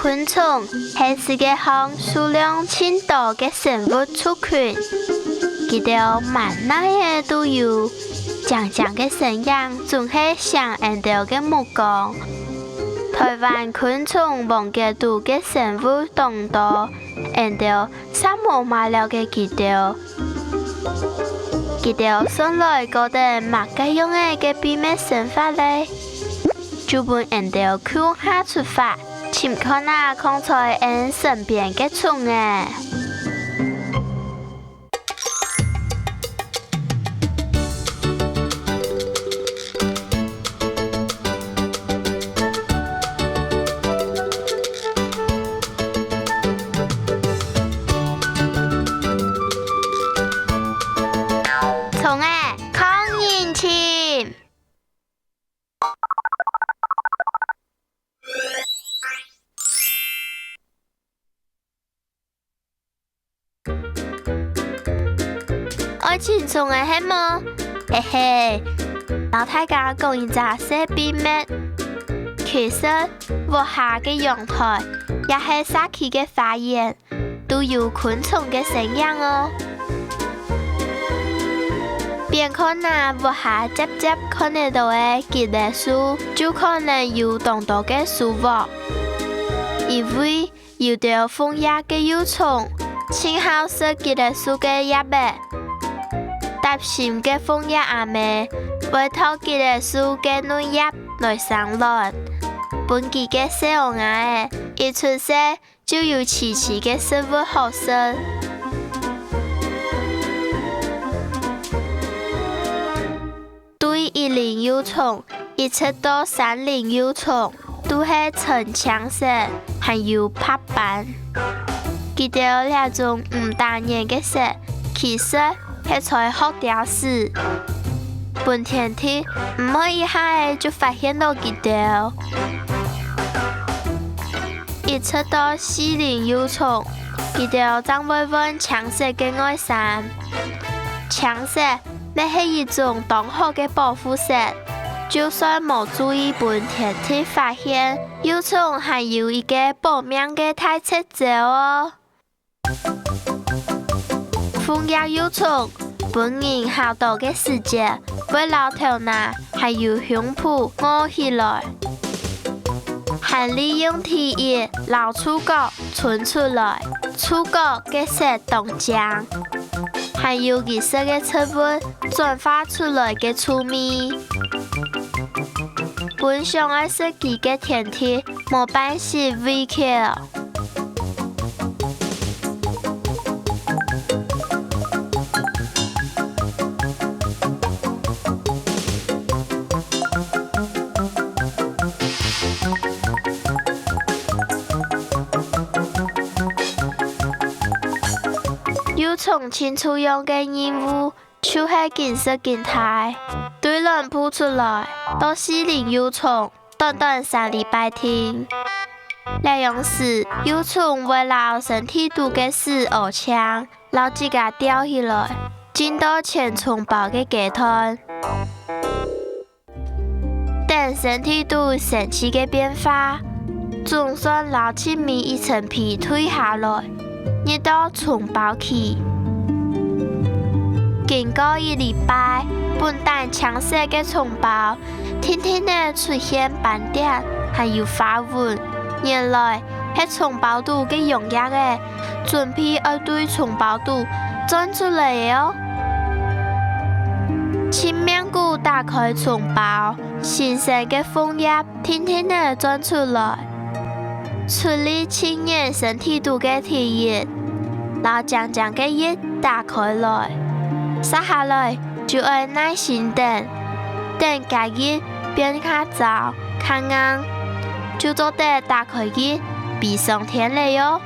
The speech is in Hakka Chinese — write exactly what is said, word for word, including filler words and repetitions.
昆蟲係世界上數量盡多个生物族群，佢兜滿哪仔都有，靚靚个身影總係吸引𠊎兜个目光。臺灣昆蟲網格肚个生物當多，𠊎兜煞無麼了解佢兜。佢兜算來過等麼个樣仔个祕密生活咧？就分𠊎兜共下出發，尋看啊囥在𠊎身邊个蟲仔。 蟲仔，囥人尋！ 愛尋蟲仔係無？嘿嘿，摎大家講一隻細祕密。其實，屋下个陽臺，也係社區个花園，都有昆蟲个身影哦。邊看啊，屋下輒輒看得到个吉列樹，就可能有當多个收穫。因為 有兜紅葉个幼蟲，盡好食吉列樹个葉仔。搭心个紅葉阿姆，會擇吉列樹个嫩葉來生卵，分佢个細孲仔一出世就有萋萋个食物好食。對一鱗幼蟲，一直到三鱗幼蟲， 都係純青色，還有白斑。佢兜這種毋打眼个色，其實係在學鳥屎，分天敵毋會一下仔就發現到佢兜。一直到四鱗幼蟲，佢兜正會換青色个外衫。青色乜係一種當好个保護色，就算無注意分天敵發現， 幼蟲還有一個保命个大絕招哦。紅葉幼蟲分人嚇到个時節，會摎頭那還有胸脯臥起來，還利用體液摎觸角伸出來，觸角个色當靚，還有佢食个植物轉化出來个臭味。 分想愛食佢个天敵無半息胃口。幼蟲盡重要个任務 就係緊食緊大，對卵孵出來，到四鱗幼蟲，短短三禮拜定。這樣時，幼蟲會摎身體肚个屎屙淨，摎自家吊起來，進到全蟲胞个階段。 等身體肚生出个變化，總算摎盡尾一層皮退下來，入到蟲胞期。經過一禮拜，本旦青色个蟲胞，定定仔出現斑點，還有花紋。原來， 係蟲胞肚个溶液仔，準備愛對蟲胞肚鑽出來了哦。盡命牯打開蟲胞，新生个紅葉定定仔鑽出來。出力盡撿身體肚个第一，摎靚靚个翼打開來。續下來就愛耐心等，等該翼變較燥、較硬，就做得打開翼，飛上天了喲。